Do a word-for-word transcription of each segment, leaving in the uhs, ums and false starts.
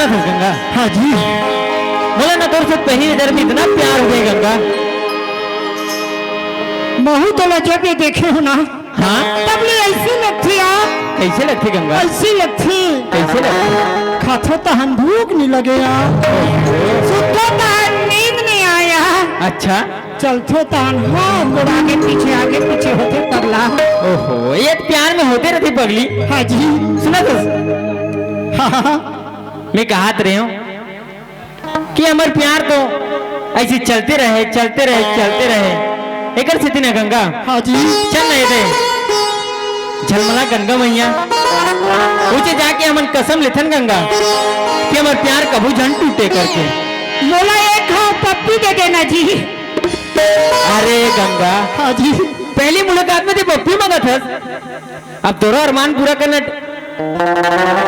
गंगा। हाँ जी। मोला ना तोर से पहली नजर में इतना प्यार हो गया गंगा। महू तो ला जब ये देखे हो ना, हाँ? तब ले ऐसी लगती यार। कैसे लगती गंगा? ऐसी लगती। कैसे लगती? खाथो तहन भूख नहीं लगे यार। सुतो तहन नींद नहीं आया। अच्छा। चलथो तहन हाँ, गोड़ आगे पीछे, आगे पीछे होते पगला। ओहो, ये प्यार में होते रहते पगली। हाँ जी। सुना तो। हाँ, हाँ, हाँ। मैं कहात रहे हूँ कि हमर प्यार तो ऐसे चलते रहे, चलते रहे, चलते रहे। एकर सेती ना गंगा। हाँ जी। चल ना एदे। झलमला गंगा मैया। ऊंचे जाके हमन कसम लेथन गंगा कि हमर प्यार कभू झन टूटे करके। मोला एक घाव पप्पी दे देना जी। अरे गंगा। हाँ जी। पहली मुलाकात में ते पप्पी मांगत हस। अब तोरो अरमान पूरा करना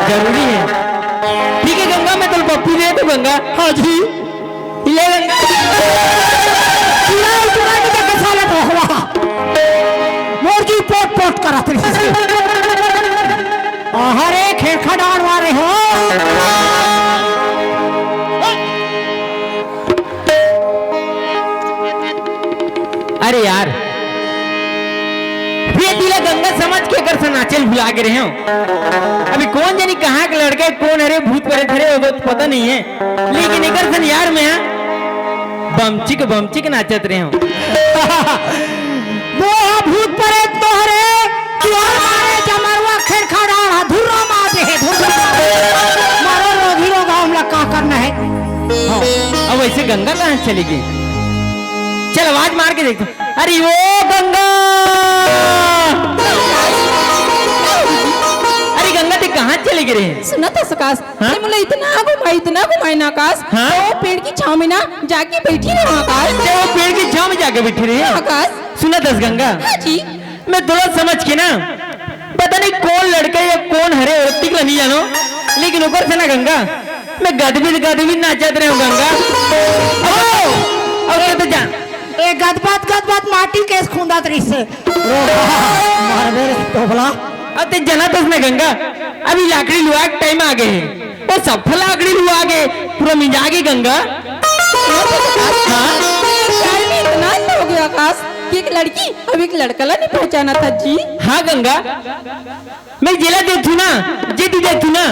जरूरी हे। ठीक हे गंगा, मैं तोला पप्पी दे दूं गंगा। हाँ जी। ले गंगा। पूरा उतना नहीं तो कसा लगा हुआ। मोर जी पोट पोट करत रही। अरे खेखा डांड़ मारे हो। अरे यार, ये दिला गंगा समझ के एकर से नाचे ल भुला गे रहे हो। अभी कोन जनी कहाँ के लड़का हे, कोन हरे, भूत प्रेत हरे, वो तो पता नहीं हे, लेकिन एकर से यार मैं बमचिक बमचिक नाचत रहे हो। वो हा भूत प्रेत तो हरे, तुहर मारे जमरवा खेरखा डांड़ हा, धुर्रा मार दे हे, धुर्रा मार दे हे। मारो रोगी रोगा, हमला का करना हे? हाँ, अब वैसे गंगा कहाँ चली गई? चल आवाज मार के देखते। अरे ओ गंगा, अरे गंगा ते कहाँ चली गई रे? सुना तो सकास, हाँ? ते मोला इतना घुमाई, इतना घुमाई ना आकाश। हाँ? तो पेड़ की छाँव में ना जाके बैठी रहो आकाश। अच्छा, वो पेड़ की छाँव में जाके बैठी रही है? आकाश। सुना दस गंगा। हाँ जी। मैं थोड़ा समझ के ना, पता नहीं कौन लड़का या कौन हरे औरत ला नहीं जानो, लेकिन ओकर से ना गंगा, मैं गदबिद गदबिद नाचत रहे हूँ गंगा। ओ, अब तो जा। ए गदबाद गदबाद माटी के खूंदत रहिसे। मारबे रे तोबला। अब ते जना तस ना गंगा, अभी लाकड़ी लुआ के टाइम आ गए हे। वो सब फल लाकड़ी लुआ गए, पूरा मिंजा गए गंगा। हाँ? प्यार में इतना अंतर हो गया आकाश कि एक लड़की अब एक लड़का ला नहीं पहचाना था जी। हाँ गंगा, मैं जेला देखथू ना, जे ती देखथू ना,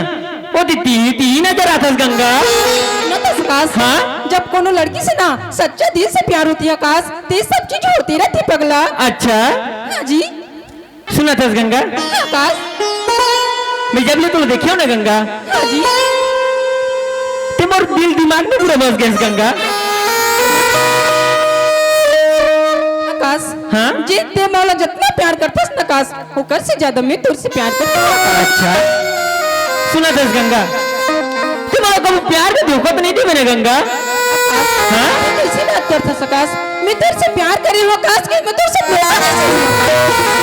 वो ती, ती, ती नजर आथस गंगा। सुनो तो सुकाश, हाँ? जब कोनो लड़की से ना सच्चा दिल से प्यार होती है आकाश, ते सब चीज होती रहती पगला। अच्छा। हाँ जी। सुना थस गंगा? हाँ आकाश। मैं जब ले तुला देखियो ना गंगा, हाँ जी। ते मोर दिल दिमाग में पूरा बस गए गंगा। आकाश, हाँ? जे ते मोला जितना प्यार करथस ना आकाश, ओकर से ज्यादा मैं तोर से प्यार करथों। अच्छा, सुना दस गंगा, तुम्हारा कभी प्यार में धोखा तो नहीं दी मैंने गंगा? हाँ? तू कैसी बात करथस आकाश? मैं तोर से प्यार करे हूँ आकाश, कि मैं तोर से प्यार नहीं करूँ।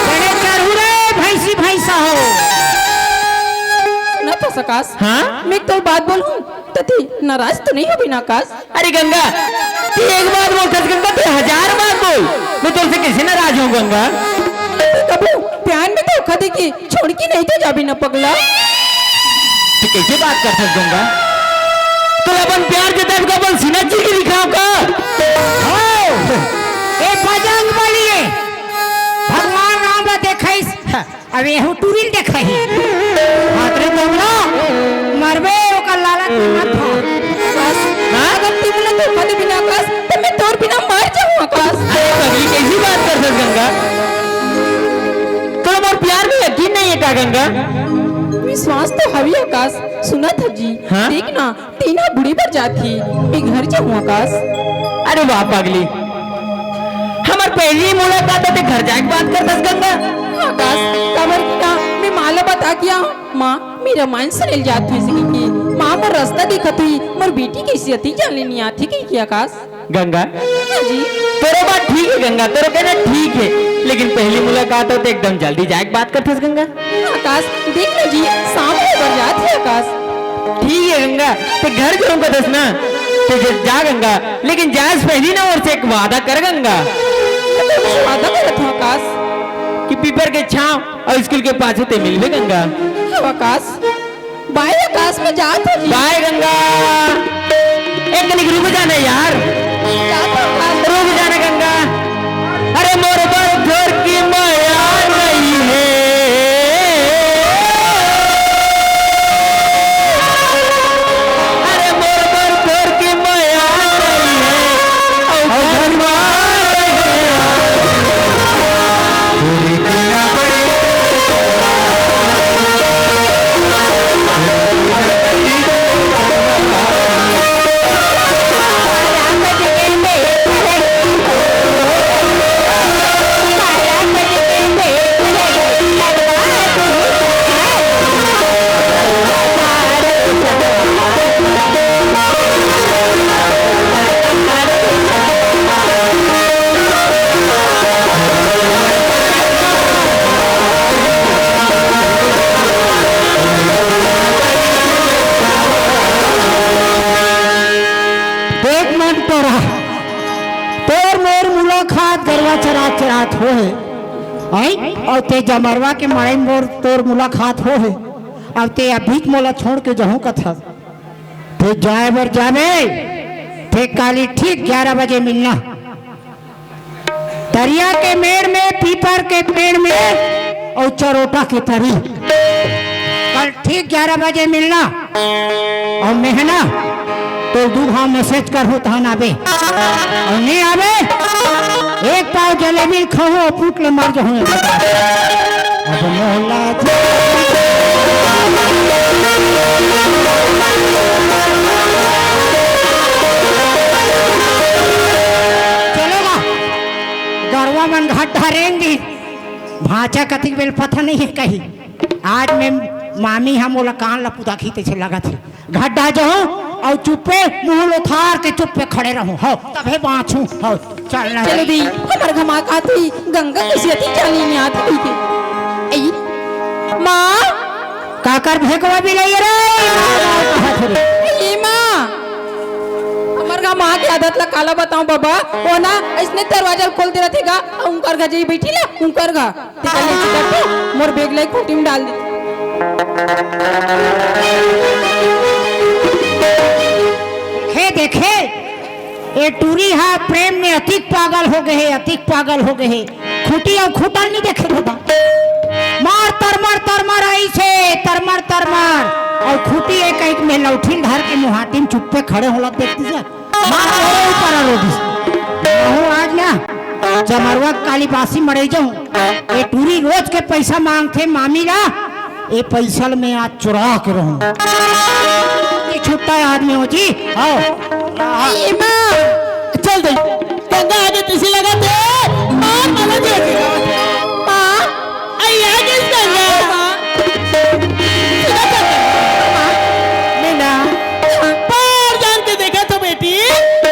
बड़े चढ़ू रे भैंसी भैंसा हो। सुना तो आकाश, हाँ? मैं तो बात बोलूँ तो ती नाराज तो नहीं होबे ना आकाश? अरे गंगा, तू एक बात बोल सकत गंगा, तू हजार बात बोल, मैं तोर से कैसे नाराज हूँ गंगा? तू कबू प्यार में धोखा देके छोड़ के नहीं तो जाबे ना पगला। तू कैसे बात करथस गंगा? तो अपन प्यार जताब का अपन सीना चीर के दिखाओ का? हाँ। ए बजरंग बली, भगवान राम ला देखइस। अब एहू टूरी ल देखही। हाथ रे बमला, मरबे ओकर लाला के मत था। आकाश, हाँ? अगर तू मोला धोखा देबे ना आकाश, तो मैं तोर बिना मर जाऊँ आकाश। अरे पगली, कैसी बात करथस गंगा? तोला मोर प्यार में यकीन नहीं है का गंगा? विश्वास तो हवे आकाश, सुना था जी। हाँ? देख ना, तीना बुढ़ी बर जात ही, मैं घर जाहूँ आकाश। अरे वाह पागली, हमर पहली मुलाकात हे, ते घर जाए के बात करथस गंगा। आकाश, काबर कि ना, मैं माँ ला बता के आऊँ, माँ, मेरा मन से नहीं जात हुई सकी की, माँ मोर रास्ता दिखत हुई, मोर बेटी कैसी अति जाने नहीं आती कही की आकाश। गंगा, हाँ जी। तोरो बात ठीक है गंगा, तोरो कहना ठीक है, लेकिन पहली मुलाकात हे ते एकदम जल्दी जाए के बात करथस गंगा। आकाश, देख ना जी, शाम हो बर जात हे आकाश। ठीक है गंगा, ते घर जाऊँ कहथस ना, ते ज-, जा गंगा, लेकिन जाए से पहली ना मोर से एक वादा कर गंगा। तो कुछ वादा करत हो आकाश? कि पीपर के छाँव और स्कूल के पाछू ते मिलबे गंगा। हाँ आकाश। बाय आकाश में जात हो जी। बाय गंगा। एक कनिक रुक जाना यार। जात हो आकाश में। रुक जाना गंगा। अरे मोर बर घर की मया नहीं है। अरे मोर बर घर की मया नहीं है। अउ घर मा देख मन तोरा, तोर मोर मुलाकात गरवा चरात चरात होहे, हैं? अउ ते जमरवा के मड़ई मोर तोर मुलाकात होहे, अउ ते अभीच मोला छोड़ के जहूं कथस। ते जाए बर जाबे, ते काली ठीक ग्यारह बजे मिलना। तरिया के मेड़ में, पीपर के पेड़ में, अउ चरोटा के तरी। कल ठीक ग्यारह बजे मिलना। अउ मेहना, तो दू घाव message करहूं, तहन आबे। अउ नहीं आबे, एक पाव जलेबी खाहूं अउ पुट ले मर जाहूं। अब मोला चलेगा। गरवा मन घाट ढारेंगी। भांचा कतिक बेल पता नहीं है कहीं। आज मैं मामी हम ओला कान ला पुदाखी तइसे लगत हे। घड्डा जहूं अउ चुप्पे मुंह लोथार के चुप्पे खड़े रहूं। हव, तभे बांचूं। हव, चल ना। चलो दी, हमर घमा काती गंगा कइसे अति जानी नहीं आती कहिके। आई, माँ। काकर भेकवा बिलई रे? ए माँ, हमर घमा के आदत ला काला बताऊं बाबा, वो ना अइसने दरवाजा खोल दे रथे गा, उंकर घर जाई बइठी ला, उंकर घर। तेकर ले चिकर के मोर bag ला खूंटी में डाल दे। हे देखे, ए टूरी हा प्रेम में अतिक पागल हो गए हे, अतिक पागल हो गए हे। खूंटी अउ खूंटल नहीं देखे दादा। मार तरमर तरमर अइसे, तरमर तरमर। अउ खूंटी एक एक में लौठिन धर के मुहाटी में चुप्पे खड़े होला देखती से। मार तोरे ऊपर आ रोटिस। महूं आज ना जमरवा काली बासी मड़ई जाहूं। ए टूरी रोज के पइसा मांगथे मामी ला, ए पइसा ल मैं आज चुरा के रहूं। ए छुट्टा आदमी हो जी, आओ। ए माँ, चल दे। गंगा आगे तइसे लगथे। मार मला दे। माँ, अई आ गइस गंगा। मीना, बाहर जान के देखत हो बेटी,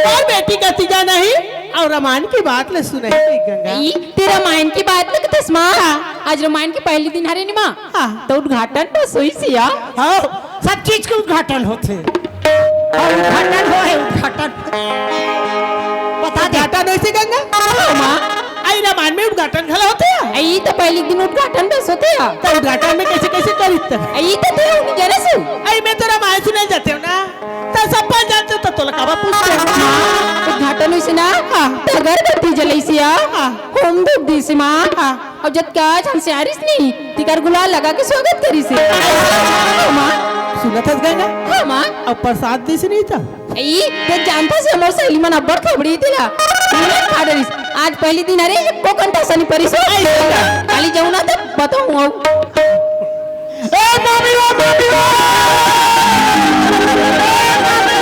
अउ बेटी कति जाना ही, अउ रामायण के बात ल सुनही गंगा। ई, ते रामायण के बात ल कथस माँ? हाँ। आज रामायण के पहिली दिन हरे नी माँ? हाँ। त उद्घाटन बस होइस या? हाँ, सब चीज के उद्घाटन होथे। अउ उद्घाटन होहे, उद्घाटन। बता दे। उद्घाटन होइस गंगा? हाँ माँ। अई रामायण में उद्घाटन घला होथे? अई त पहिली दिन उद्घाटन बस होथे या। त उद्घाटन में कइसे कइसे करिस त? अई त ते उनी जने सु। अई मैं तो रामायण सुने जातेंव ना। त सब बात जानतेंव त तोला काबर पूछतेंव? माँ, उद्घाटन होइस ना? हाँ। त अगरबत्ती जलइस या? हाँ। होम धूप दिस माँ। हाँ। अउ जतका झन सियारिस नी, तिकर गुलाल लगा के स्वागत करिस हे। माँ। सुनत हस गंगा? हाँ माँ। अउ प्रसाद दिस नी त? ई, ते जानथस हमर सहेली मन अब्बड़ खबड़ी तेला। खा डरिस। आज पहिली दिन हरे, एको कंटा सनी परिस हो। काली जाहूं ना त बताहूं अउ। ए मामी वो, मामी वो। ए मामी।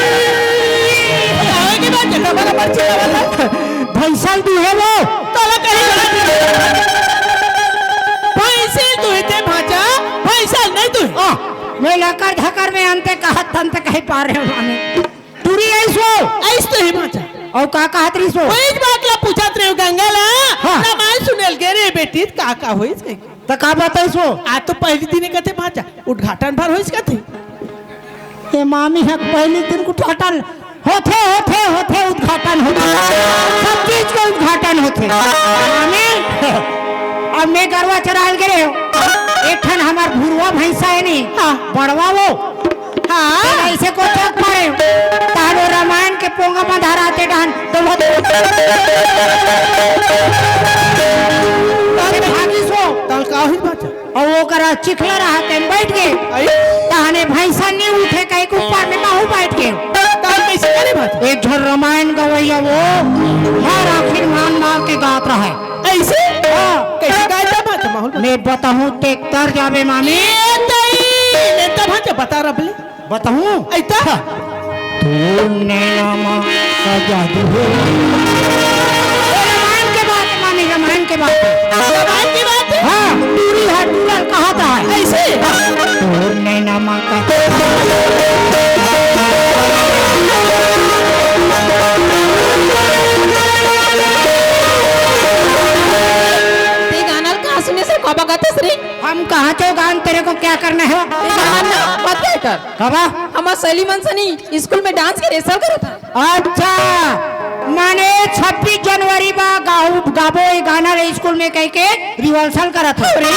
आवे के बाद जगह बराबर चिल्ला वाला। भैंसा ल दूहे वो। तोला कहीं गलत नहीं। भैंसा ल दूहे ते भांचा, भैंसा ल नहीं दूहे। आ, मैं लकर धकर में अंते कहत तंते कहीं पा रहे हो मामी। टूरी अइस वो। अइस तो हे भांचा। अउ का कहत रहिस वो? वही बात ला पूछत रहे हो गंगा ला। हाँ। रामायण सुने ल गे रहे बेटी, त का का होइस कहिके। त का बताइस वो? आज तो पहिली दिन कथे भांचा, उद्घाटन भर होइस कथे। ए मामी ह पहिली दिन उद्घाटन होथे, होथे, होथे, उद्घाटन होथे। सब चीज के उद्घाटन होथे। मामी, अब मैं गरवा चराय ल गे रहे हो। एक ठन हमर भुरवा भैंसा हे नी, हाँ। बड़वा वो, तल भागिस वो। तल का होइस भांचा? अउ ओकरा चिखला रहा, तेन बइठ गे। अई? तहने भैंसा नी उठे, कहिके ऊपर में महूं बइठ गेंव। तल कइसे करे भांचा? एक झन रमायन गवइया वो, हर आखिरी मान मार के गात रहय। अइसे? हाँ। कइसे गाय था भांचा माहौल? मैं बताहूँ, तें तर जाबे मामी। ए तई, मैं तो भांचा बता रहा बोले। बताहूँ? अइता? हाँ। तोर नैना मा का जादू हे। ए, रमायन के बात हे, मामी, रमायन के बात हे। रमायन के बात हे? हाँ, टूरी हे, टूरल कहात हे। अइसे? हाँ। तोर नैना मा का तें गाना ल कहाँ सुने से कब गातेस रे? हम कहाँ चो गान, तेरे को क्या करना है? तें गाना मत गाय कर। काबर? हमर सहेली मन सनी स्कूल में डांस के रिहर्सल करत हन। अच्छा, माने छब्बीस जनवरी बा गाऊ, गाबो ए गाना ला स्कूल में कहिके रिहर्सल करत हन। अरे।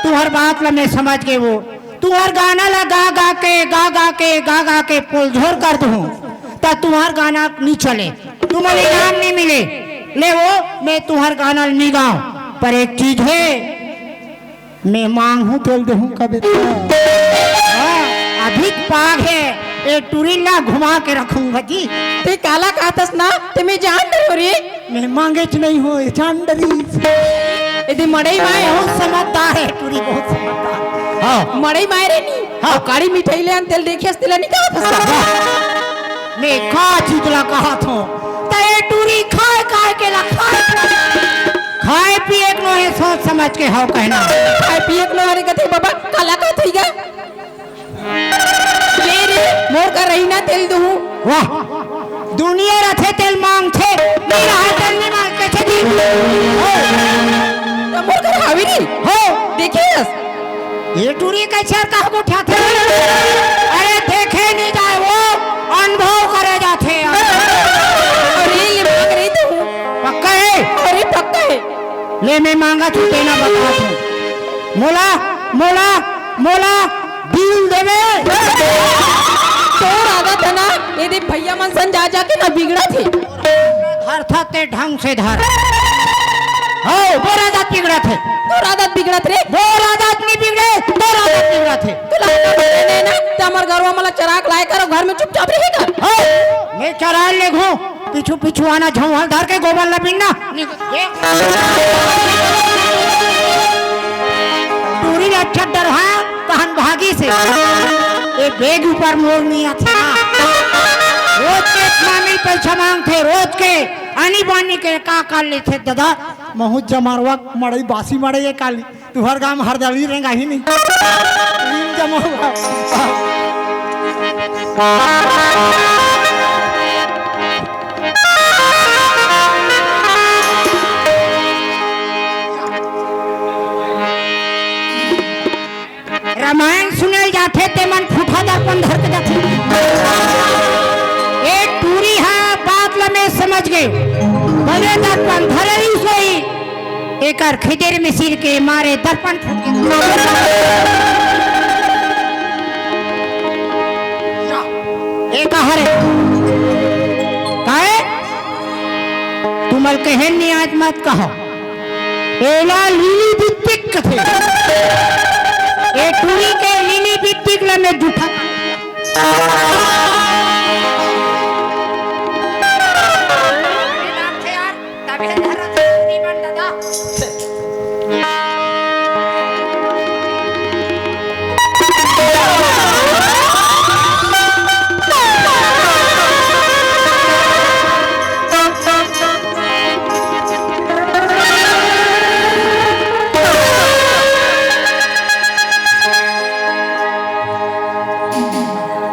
तुंहर बात ला मैं समझ गेंव वो। तुंहर गाना ला गा गा के, गा गा के, गा गा के पोलझोर कर दूहूँ, त तुंहर गाना नी चले, तुमन इनाम नी मिले। ले वो, मैं तुंहर गाना ला नी गाँव, पर एक चीज हे, मैं मांगहूँ तेला देहूँ कबे त। हाँ, अधिक पाग हे, ए टूरी ला घुमा के रखूँगा जी। तें काला कहत हस ना, तें मैं जान डरेंव रे। मैं मांगेच नइ हों, ए जान डरिस। ए दे मड़ई माय हो। बहुत समझदार हे टूरी, बहुत समझदार। हाँ। मड़ई माय रे नी। हाँ। अउ काड़ी मिठाई ले आन, तेला देखे हस, तेला नी कहत हस। मैं का चीज ला कहत हों? त ए टूरी खाय काय के ला खाय? खाय पिये के नोहे, सोच समझ के हव कहना। खाय पिये के नोहे रे कथे बाबा, काला कहत होही गा? ले रे, मोर करा रही ना, तेला दूहूँ। वाह, दुनिया रथे तेला मांगथे, नी रहे तेला नी मांगे, कइसे दी? त मोर करा हावे रे। हो। देखे हस? ए टूरी कइसे कहा गोठियाथे? अरे देखे नी जाय वो, अनुभव करे जाथे। अरे ले मांग रही तू। पक्का हे? अरे पक्का हे। ले मैं मांगत हों, तेला बतात हों। मोला, मोला, मोला बिल देबे। तोर आदत हे ना, ए दे भैया मन सन जा जा के ना बिगड़त हे। धरथा ते ढंग से धर। हो, मोर आदत बिगड़त हे। तोर आदत बिगड़त रे। मोर आदत नी बिगड़े, तोर आदत बिगड़त हे। तोला आदत बिगड़े नहीं ना, त हमर गरवा मन ला चरा के लाय कर, घर में चुपचाप रहे कर। हो, मैं चराय लेगहूँ। पीछू पीछू आना, झौंहल धर के गोबर ल बिनना। टूरी ल अच्छा डरहा, तहन भागिस हे। ए बेग ऊपर मोर नी आथे ना। रोज के मामी पैसा मांगथे, रोज के आनी बानी के का कर लेथे ददा। महूँ जमारवा मड़ई, बासी मड़ई ए काली। तुंहर गांव हरदली रेंगाही नहीं। नीम जमा हुआ। रामायण सुने जाथे ते मन फूफा दर्पण धर के जाथे। ए टूरी हा बात ल मैं समझ गेंव। बने दर्पण धरे ही सोई। एकर खिदिर मिसिर के मारे दर्पण फूट गे। ए का हरे? काहे? तुमन कहे नी आज मत कहो। एला लीली बित्तिक कथे। ए टूरी के लीली बित्तिक ल मैं जूठा तभे धरत हस श्रीमान दादा।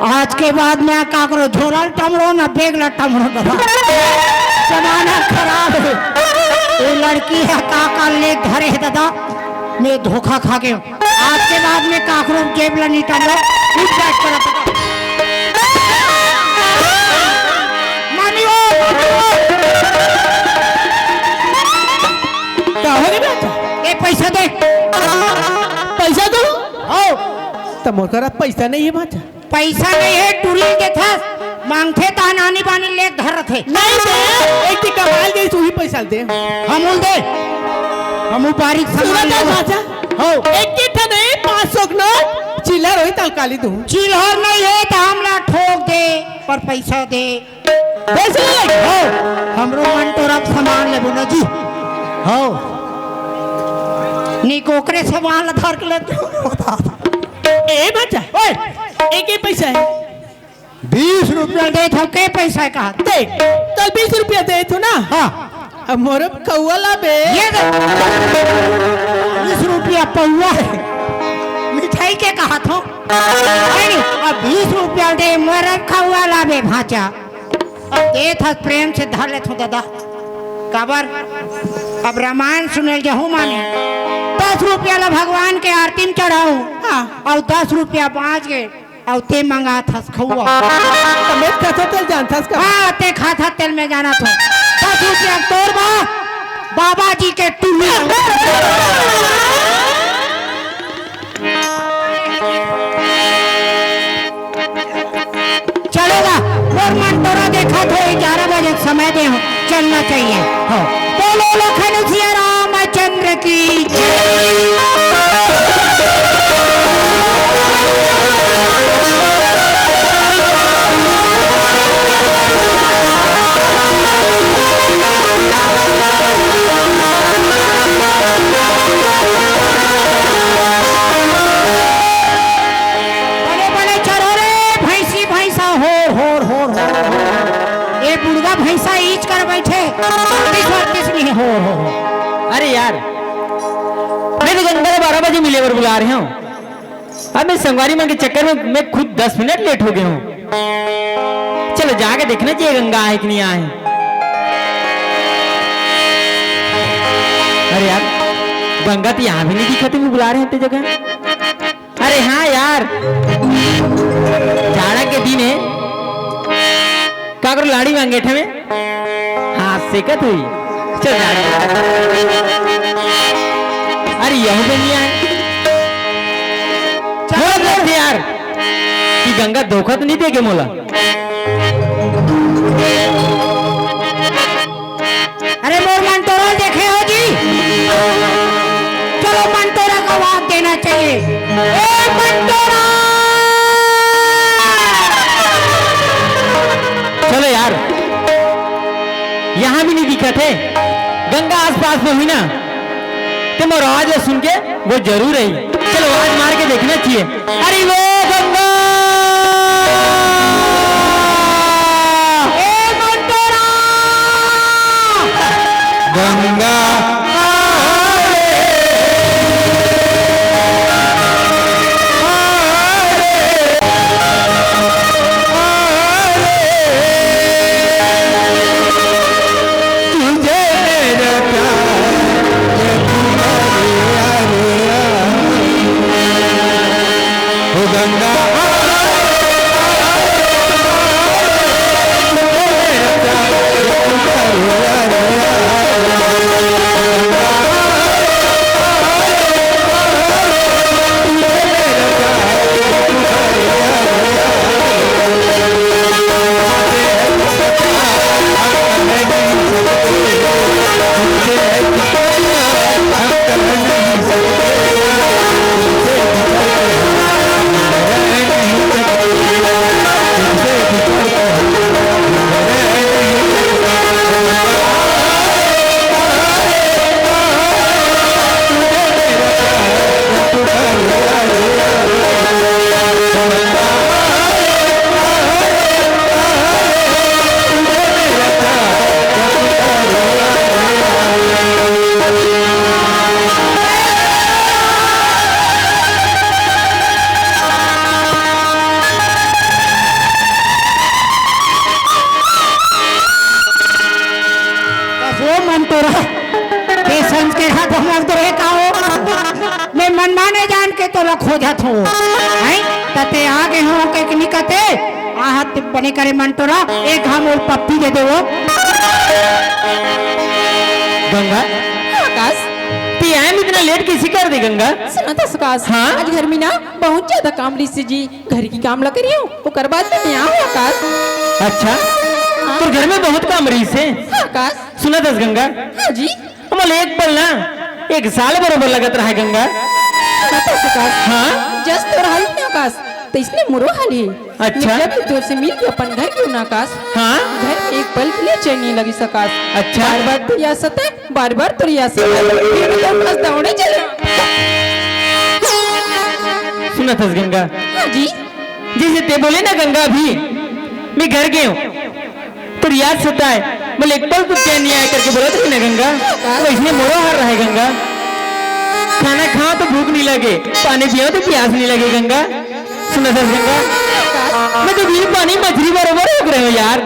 आज के बाद में काकरो झोला ल टमड़ो ना, बेग ल टमड़ो ददा। जमाना खराब हे। ये लड़की हे का का ले धरे हे ददा, मैं धोखा खा गेंव। आज के बाद में काकरो जेब ल नी टमड़ो, उठ बैठ कर ददा। मामी ओ, मामी ओ। का हो गे बेटा? ए पैसा दे। पैसा दो? हो। त मोर करा पैसा नहीं हे बाचा। पैसा नहीं हे, टूरी ल देथस। मांगथे त आनी बानी लेके धरथे। नहीं दे, एक ठी कमाल गई, उही पैसा दे। हमू ल दे, हमू बारीक सुना सामान था लेबो। चाचा? हो। एक ही ठा नहीं, पाँच सौ के नोट, चिल्लर होई त काली दूँ। चिल्लर नहीं हे त हमला ठोक दे, पर पैसा दे। पैसा ले। हो, हमरो मन टोरा के सामान लेबो ना जी। हो। नी कोकरे सामान ला धर के ले तू। ए बच्चा, ओए। एक ही पैसा है। बीस रुपया देत हव, के पैसा हे कहा? दे, कल बीस रुपया देत हव ना? हाँ। अब मोर कौआ लाबे। ये दे। बीस रुपया पौआ हे। मिठाई के कहा थो? नहीं, अब बीस रुपया दे, मोर कौआ लाबे भांचा। अब देत हस प्रेम से धर लेथों दादा। काबर? अब रामायण सुने ल जाहूं माने। दस रुपया ला भगवान के आरती में चढ़ाहूं। हाँ। अउ दस रुपया बांच गे। अउ ते मंगाथस खउआ। त मैं खाथों तेल जानथस का? हाँ, ते खाथस तेल मैं जानथों। दस रुपया तोर बा, बाबा जी के टुल्लू। चलो गा, मोर मन टोरा देखत हो, ग्यारह बजे के समय दे हो, चलना चाहिए। हाँ। बोलो लखन सिया रामचंद्र की जय। बने बने चरो रे भैंसी भैंसा, होर होर होर होर। ए बुढ़वा भैंसा ईच कर बैठे, तीस और तीस नहीं है, होर होर होर। अरे यार, मैं तो गंगा ला बारह बजे मिले बर बुला रहे हूँ। अब मैं संगवारी मन के चक्कर में मैं खुद दस मिनट लेट हो गया हूँ। चलो जाके देखना चाहिए गंगा आए कि नहीं आए। अरे यार, गंगा तो यहाँ भी नहीं दिखत हे, मैं बुला रहे हैं ते जगह। अरे हाँ यार, जाड़ा के दिन हे, का करो लाड़ी मांगे ठे में? हाँ, सेकत हुई। चल जा। अरे, यहू पे नहीं आए। चल बोल रहे थे यार कि गंगा धोखा तो नहीं देगे मोला। अरे मोर मंटोरा देखे हो जी, चलो मंटोरा का वाक देना चाहिए। ए मंटोरा! चलो यार, यहाँ भी नहीं दिखत हे। गंगा आसपास में हुई ना, तो मोर आवाज ला सुन के वो जरूर आई। चलो आवाज मार के देखना चाहिए। अरे वो गंगा! ए मंटोरा! गंगा! बस वो मंटोरा, ते संस्कार धमक दो, हे का हो? मैं मनमाने जान के तोला खोजत हूँ। हैं? त ते आगे हो के निकते, आहत बने करे मंटोरा, एक घाम और पप्पी दे दे वो। गंगा, आकाश। ते आए में इतना लेट किसी कर दे गंगा? सुना था सुकाश। हाँ? आज घर में ना बहुत ज्यादा काम रिहिस जी, घर की काम ला करियो, ओकर बाद में मैं आऊँ आकाश। अच्छा, हाँ। तोर घर में बहुत काम रहिस हे। हाँ, आकाश। सुनत हस गंगा? हाँ जी। हमला एक पल ना, एक साल बरोबर लगत रहे गंगा। सुनत हस आकाश? हाँ। जस तोर हाल हे आकाश, तइसने मोरो हाल हे। अच्छा। मैं जब तोर से मिल के अपन घर गेंव ना आकाश, हाँ। घर में एक पल के लिए चैन नइ लगिस आकाश। अच्छा। बार-बार तोर याद सताय, बार-बार तोर याद सताय। फिर भी तोर पास दौड़े चले। सुनत हस गंगा? हाँ जी। जइसे तैं बोले ना गंगा, अभी मैं घर गेंव, तोर याद सताय, मोला एक पल तक चैन नइ आय करके बोलत रहे ना गंगा, वइसने मोरो हाल रहे गंगा। खाना खांव त भूख नइ लगे, पानी पींव त पियास नइ लगे गंगा। सुनत हस गंगा, मैं तो बिन पानी मछरी बरोबर हो गे रहेंव यार,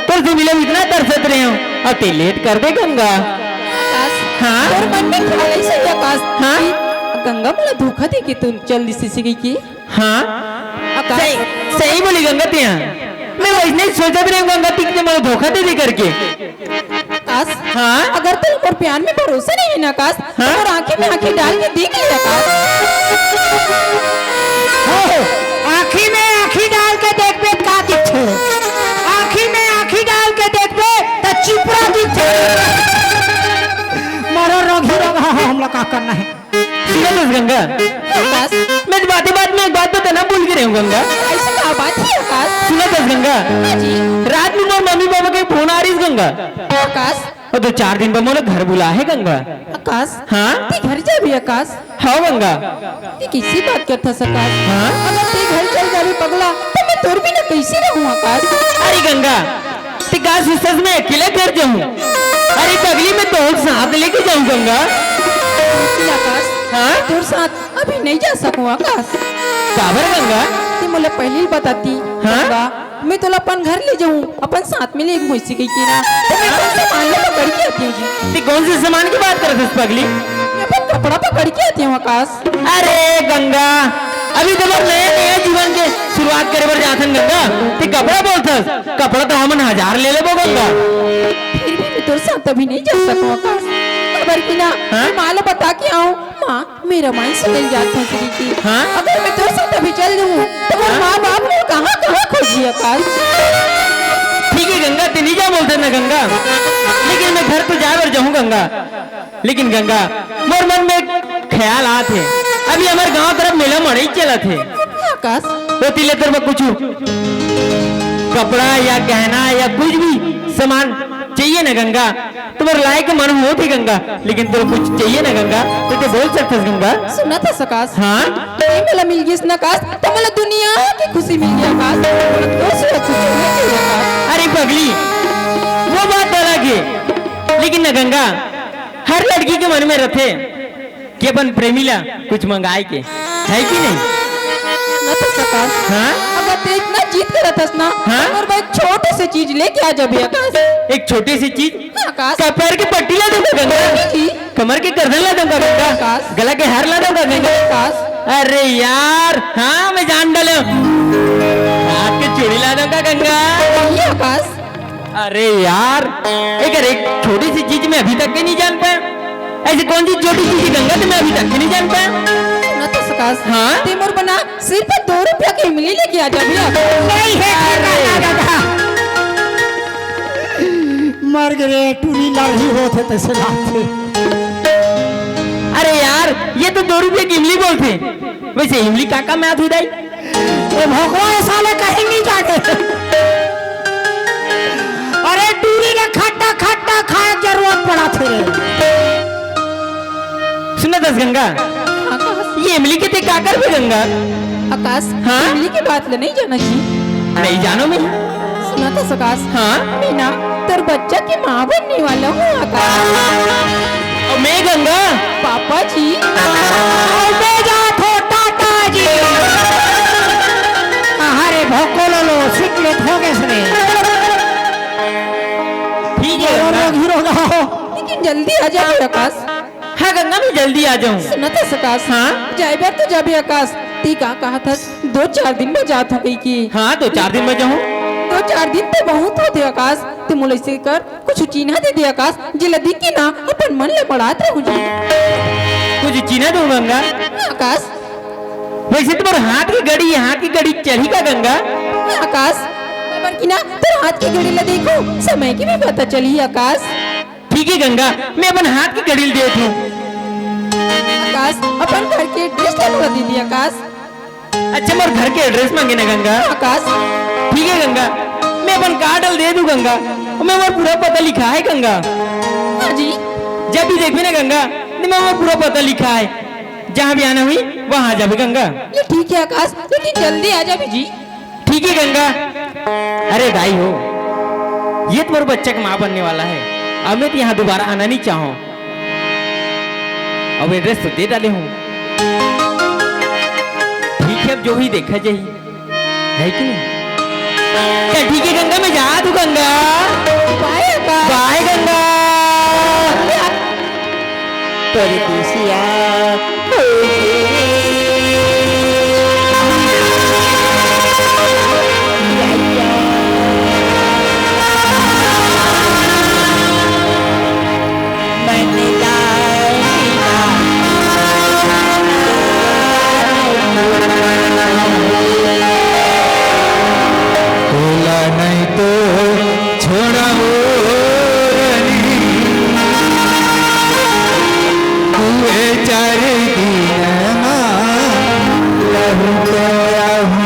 तोर से मिले बर अतना तरसत रहेंव, अउ तैं लेट कर दे गंगा। आकाश, हाँ? तोर मन में ख्याल अइसे हे आकाश, हाँ? कि गंगा मोला धोखा दे के तोर चल दिस कहिके। हाँ? आकाश। सही, सही बोले गंगा तैं। मैं वइसने सोचत रहेंव गंगा, तैं मोला धोखा दे दिस करके। आकाश, हाँ? अगर तोला मोर प्यार में भरोसा नइ हे ना आकाश, त हाँ? मोर आँखी में आँखी डाल के देख ले आकाश। हो, आँखी में आँखी डाल के देखबे त का दिखथे? आँखी में आँखी डाल के देखबे त चिपरा दिखथे। मरो रघु रघा हो, हमला का करना हे? सुनत हस गंगा? आकाश। मैं तो बाते बात में एक बात बताना भूल गे रहेंव गंगा। अइसे का बात हे आकाश? सुनत हस गंगा? हाँ जी। रात में मोर मम्मी पापा के फोन आय रहिस गंगा। आकाश। अउ दू चार दिन बर मोला घर बुलाय हे गंगा। आकाश। हाँ? तैं घर जाबे आकाश? हाँ गंगा। तैं कइसे बात करत हस आकाश? हाँ? अगर तैं घर चल जाबे पगला, त मैं तोर बिना कइसे रहूँ आकाश? अरे गंगा, तैं का सोचत हस मैं अकेला घर जाहूँ? अरे पगली, मैं तोर साथ लेके जाहूँ गंगा। लेकिन आकाश, हाँ? तोर साथ अभी नइ जा सकूँ आकाश। काबर गंगा? तैं मोला पहिली बताती, हाँ? गंगा, मैं तोला अपन घर ले जाहूँ, अपन साथ में लेगहूँ कहिके ना, त मैं अपन सामान ला पकड़ के आती हूँ जी। तैं कोन से सामान के बात करत हस पगली? मैं अपन कपड़ा पकड़ के आती हूँ आकाश। अरे गंगा, अभी तो बस नया नया जीवन के शुरुआत करे बर जात हन गंगा, तैं कपड़ा बोलत हस? कपड़ा तो हमन हजार ले लेबो गंगा। फिर भी मैं तोर साथ अभी नइ जा सकूँ आकाश। काबर कि ना, हाँ? मैं माँ ला बता के आएंव, माँ, मैं रामायण सुने जात हँव कहिके। हाँ? अगर मैं तोर साथ अभी चल जाहूँ, त मोर हाँ? माँ बाप मोला कहाँ कहाँ खोजही आकाश। ठीक हे गंगा, तैं नइ जा बोलत हस ना गंगा, लेकिन मैं घर तो जाय बर जाहूँ गंगा। लेकिन गंगा, मोर मन में एक ख्याल आत हे, अभी हमर गाँव तरफ मेला मड़ई चलत हे। आकाश। ओती ले तोर बर कुछु कपड़ा या गहना या कुछ भी सामान चाहिए ना गंगा, त मोर लाय के मन होत हे गंगा, लेकिन तोर कुछ चाहिए ना गंगा, त तैं बोल सकत हस गंगा। सुनत हस आकाश? हाँ? तैं मोला मिल गेस ना आकाश, त मोला दुनिया के खुशी मिल गे आकाश। मोला तोर सिवा कुछु नइ चाहिए आकाश। अरे पगली, वो बात अलग हे, लेकिन ना गंगा, हर लड़की के मन में रहिथे कि अपन प्रेमी ला कुछ मंगाय के, हे कि नहीं? सुनत हस आकाश? हाँ? अगर तैं अतना जिद करत हस ना, हाँ? त मोर बर एक छोटे से चीज लेके आ जाबे आकाश। एक छोटे से चीज? हाँ, आकाश। कमर के पट्टी ला देबे गंगा? नहीं जी। कमर के करधन ला देबे गंगा? आकाश। गला के हार ला देबे गंगा? आकाश। अरे यार, हाँ, मैं जान डालेंव। हाथ के चूड़ी ला देबे गंगा? नहीं आकाश। अरे यार, एकर एक छोटी सी चीज मैं अभी तक के नइ जान पाएंव। अइसे कोन सी छोटी चीज हे गंगा, तैं मैं अभी तक के नइ जान पाएंव? सुनत हस आकाश? हाँ? तैं मोर बर ना सिर्फ दो रुपया के इमली लेके आ जाबे। नइ हे अरे। दादा। मर गे रे, टूरी लड़ही होत हे तइसे लागथे। अरे यार, ये तो दो रुपया के इमली बोलथे। वइसे इमली का काम में आथे दाई? ए भोकवा, ए साले कहीं नइ जागे। अरे टूरी ला खट्टा खट्टा खाय के जरूरत पड़थे। सुनत हस गंगा, आकाश। ये इमली के तैं का करबे गंगा? आकाश, हाँ? इमली के बात ला नइ जानस जी। नइ जानों मैं। सुनत हस आकाश? हाँ? मैं ना तोर बच्चा के माँ बनने वाला हूँ आकाश। अउ मैं गंगा? पापा जी। अउ मैं जात हँव टाटा जी। अरे भोको लो लो, सिक लेत हो गए सने। ठीक हे गंगा। हीरो गाओ। लेकिन जल्दी आ जाबे आकाश। हाँ गंगा, मैं जल्दी आ जाहूँ। सुनत हस आकाश? हाँ? जाय बर तो जाबे आकाश, तैं का कहत हस दो चार दिन में जात हँव कहिके। हाँ, दो चार दिन में जाहूँ। दो चार दिन तो बहुत होथे आकाश, तैं मोला अइसे कर, कुछ चिन्हा दे दे आकाश, जेला देख के ना अपन मन ला बढ़ात रहूँ जी। कुछ चिन्हा दूँ गंगा? हाँ, आकाश। वइसे तुम्हर हाथ के घड़ी, हाथ के घड़ी चलही का गंगा? हाँ, आकाश। कि ना, तोर हाथ के घड़ी ला देखो, समय के भी पता चली, आकाश। ठीक है गंगा, मैं अपन हाथ के घड़ी ला देत हूँ। आकाश, अपन घर के एड्रेस ला थोड़ा दे दी, आकाश। अच्छा, मोर घर के एड्रेस मांगे ना गंगा? आकाश। ठीक है गंगा, मैं अपन कार्ड ला दे दूँ गंगा, ओमे मोर पूरा पता लिखा है गंगा। हाँ जी। जब भी देखबे ना गंगा, ओमे मोर पूरा पता लिखा है, जहाँ भी आना हुई वहाँ आ जाबे गंगा। ये ठीक है आकाश, लेकिन जल्दी आ जाबे जी। ठीक है गंगा। अरे दाई हो, ये तो मोर बच्चा के माँ बनने वाला है। अब मैं तो यहाँ दोबारा आना नहीं चाहूँ। अब एड्रेस तो दे डाले हूँ। ठीक है, अब जो भी देखा जाही, है कि नहीं? चल ठीक है गंगा, मैं जात हूँ गंगा। बाय आकाश। बाय गंगा। परदेसिया हो गे। मन लाए ना। तोला नहीं तो छोड़ावो रानी, दुए चार दिन मा लहुटाहूँ।